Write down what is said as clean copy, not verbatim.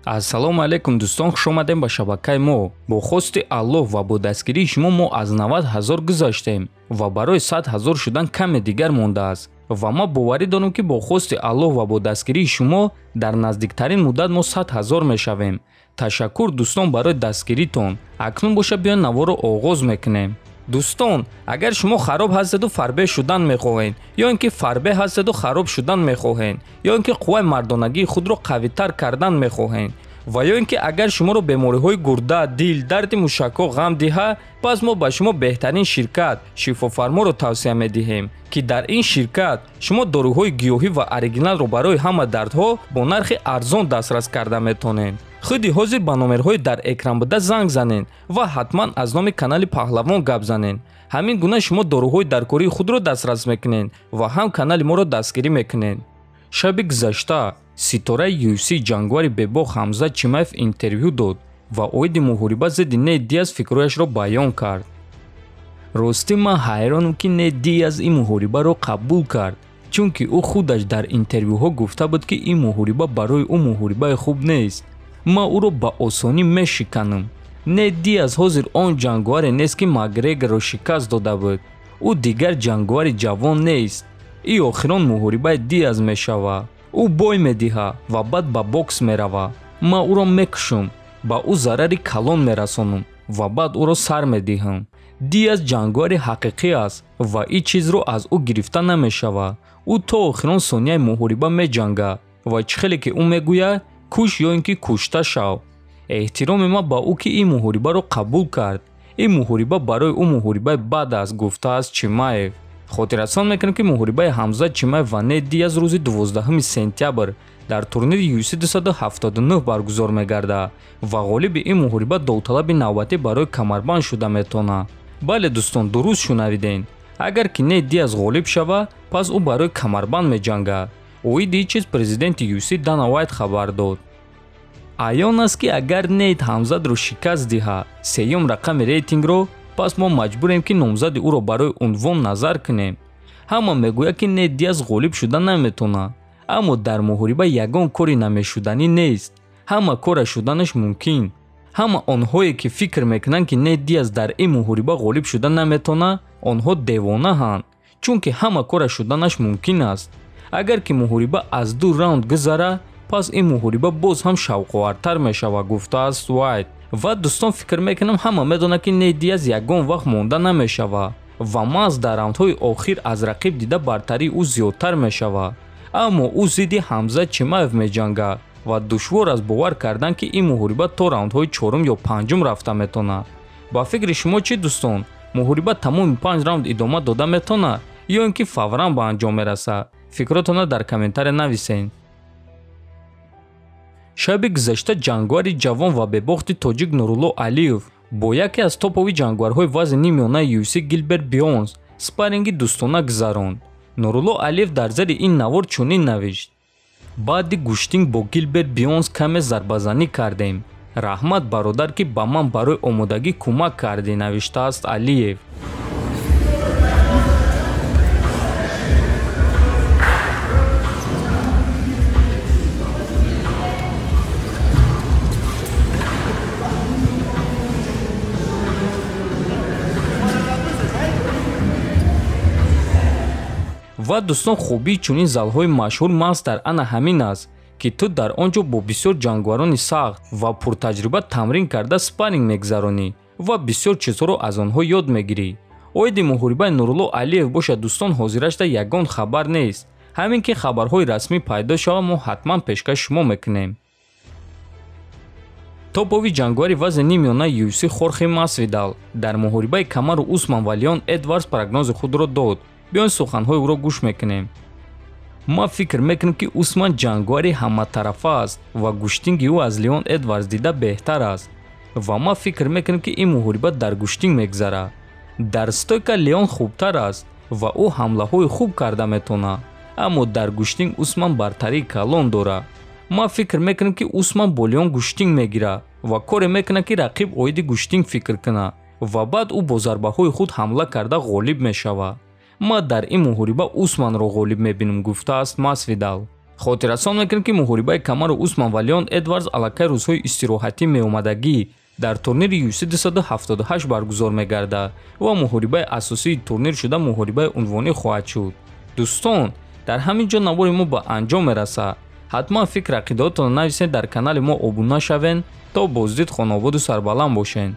Ассалому алайкум дӯстон, хуш омадем ба шабакаи мо. Бо хости Аллоҳ ва бо дастгирии шумо мо аз 90 ҳазор гузаштем ва барои 100 ҳазор шудан каме дигар мондааст. Ва ман боварӣ дорам, ки бо хости Аллоҳ ва бо дастгирии шумо дар наздиктарин муддат мо 100 ҳазор мешавем. Ташаккур дӯстон барои дастгиритон. Акнун боша биён наворро оғоз мекунем. Дӯстон, агар шумо хароб ҳастеду фарбе шудан мехоҳед, ё ин ки фарбе ҳастеду хароб шудан мехоҳед, ё ин ки қувваи мардонагии худро қавитар кардан мехоҳед, ва ё ин ки агар шуморо бемориҳои гурда, дил, дарди мушакҳо ғам диҳад, пас мо ба шумо беҳтарин ширкат Шифофарморо тавсия медиҳем, ки дар ин ширкат шумо доруҳои гиёҳӣ ва оригиналро барои ҳама дардҳо бо нархи арзон дастрас карда метавонед. Худи ҳозир ба номерҳои дар экран буда занг занед ва ҳатман аз номи канали Паҳлавон гап занед. Ҳамин гуна шумо доруҳои даркории худро дастрас мекунед ва ҳам канали моро дастгирӣ мекунед. Шаби гузашта ситораи UFC ҷангвари бебоқ Ҳамзат Чимаев интервю дод ва оиди муҳориба зидди Нейт Диаз фикрҳояшро баён кард. Ростӣ ман ҳайронам, ки Нейт Диаз ин муҳорибаро қабул кард, чунки ӯ худаш дар интервюҳо гуфта буд, ки ин муҳориба барои ӯ муҳорибаи хуб нест. Ман ӯро ба осонӣ мешиканам. Нейт Диаз ҳозир он ҷангваре нест, ки Макгрегорро шикаст дода буд. Ӯ дигар ҷангвари ҷавон нест. Ин охирон муҳорибаи Диаз мешавад. Ӯ бой медиҳад ва баъд ба бокс меравад. Ман ӯро мекушам, ба ӯ зарари калон мерасонам ва баъд ӯро сар медиҳам. Диаз ҷангвари ҳақиқӣ аст ва ин чизро аз ӯ гирифта намешавад. Ӯ то охирон сонияи муҳориба меҷангад ва чӣ хеле ки ӯ мегӯяд, куш ё ин ки кушта шав. Эҳтироми ман ба ӯ, ки ин муҳорибаро қабул кард. Ин муҳориба барои ӯ муҳорибаи бад аст, гуфтааст Чимаев. Хотиррасон мекунем, ки муҳорибаи Ҳамзат Чимаев ва Нейт Диаз рӯзи 12 сентябр дар турнири UFC 279 баргузор мегардад ва ғолиби ин муҳориба довталаби навбатӣ барои камарбанд шуда метавонад. Бале дӯстон, дуруст шунавидем. Агар ки Нейт Диаз ғолиб шавад, пас ӯ барои камарбанд меҷангад. Оиди ин чиз президенти UFC Дана Уайт хабар дод. Аён аст, ки агар Нейт Ҳамзатро шикаст диҳад, сеюм рақами рейтингро, пас мо маҷбурем, ки номзади ӯро барои унвон назар кунем. Ҳама мегӯяд, ки Нейт Диаз ғолиб шуда наметавонад, аммо дар муҳориба ягон кори намешуданӣ нест. Ҳама кора шуданаш мумкин. Ҳама онҳое, ки фикр мекунанд, ки Нейт Диаз дар ин муҳориба ғолиб шуда наметавонад, онҳо девонаҳанд, чунки ҳама кора шуданаш мумкин аст. Агар ки муҳориба аз 2 раунд гузарад, пас ин муҳориба боз ҳам шавқовартар мешавад, гуфтааст Уайт. Ва дӯстон, фикр мекунам ҳама медонад, ки Нейт Диаз ягон вақт монда намешавад ва маҳз дар раундҳои охир аз рақиб дида бартарии ӯ зиёдтар мешавад. Аммо ӯ зидди Ҳамзат Чимаев меҷангад ва душвор аст бовар кардан, ки ин муҳориба то раундҳои 4 ё 5 рафта метавонад. Ба фикри шумо чӣ дӯстон? Муҳориба тамоми 5 раунд идома дода метавонад ё ин ки фавран ба анҷом мерасад? Фикротонро дар комментария нависед. Шаби гузашта ҷангвари ҷавон ва бебохти тоҷик Нурулло Алиев бо яке аз топови ҷангварҳои вазни ниммиёнаи UFC Гилберт Бионс спарринги дӯстона гузаронд. Нурулло Алиев дар зери ин навор чунин навишт: баъди гӯштинг бо Гилберт Бионс каме зарбазанӣ кардем. Раҳмат бародар, ки ба ман барои омодагӣ кӯмак кардӣ, навиштааст Алиев. Ва дӯстон, хубии чунин залҳои машҳур маҳз дар ана ҳамин аст, ки ту дар он ҷо бо бисёр ҷангварони сахт ва пуртаҷриба тамрин карда спарринг мегузаронӣ ва бисёр чизҳоро аз онҳо ёд мегирӣ. Оиди муҳорибаи Нурулло Алиев бошад дӯстон, ҳозирашда ягон хабар нест. Ҳамин ки хабарҳои расмӣ пайдо шавад, мо ҳатман пешкаш шумо мекунем. Топови ҷангвари вазни ниммиёнаи UFC Хорхе Масвидал дар муҳорибаи Камару Усман ва Леон Эдвардс прогнози худро дод. Биён суханҳои ӯро гӯш мекунем. Ман фикр мекунам, ки Усман ҷангвари ҳаматарафа аст ва гӯштинги ӯ аз Леон Эдвардс дида беҳтар аст. Ва ман фикр мекунам, ки ин муҳориба дар гӯштинг мегузарад. Дар стойка Леон хубтар аст ва ӯ ҳамлаҳои хуб карда метавонад, аммо дар гӯштинг Усман бартарии калон дорад. Ман фикр мекунам, ки Усман бо Леон гӯштинг мегирад ва коре мекунад, ки рақиб оиди гӯштинг фикр кунад ва баъд ӯ бо зарбаҳои худ ҳамла карда ғолиб мешавад. Ман дар ин муҳориба Усманро ғолиб мебинам, гуфтааст Масвидал. Хотиррасон мекунем, ки муҳорибаи Камару Усман ва Леон Эдвардс аллакай рӯзҳои истироҳатӣ меомадагӣ дар турнири UFC 278 баргузор мегардад ва муҳорибаи асосии турнир шуда муҳорибаи унвонӣ хоҳад шуд. Дӯстон, дар ҳамин ҷо навори мо ба анҷом мерасад. Ҳатман фикр ақидаотонро нависед, дар канали мо обуна шавед, то боздид хонободу сарбаланд бошед.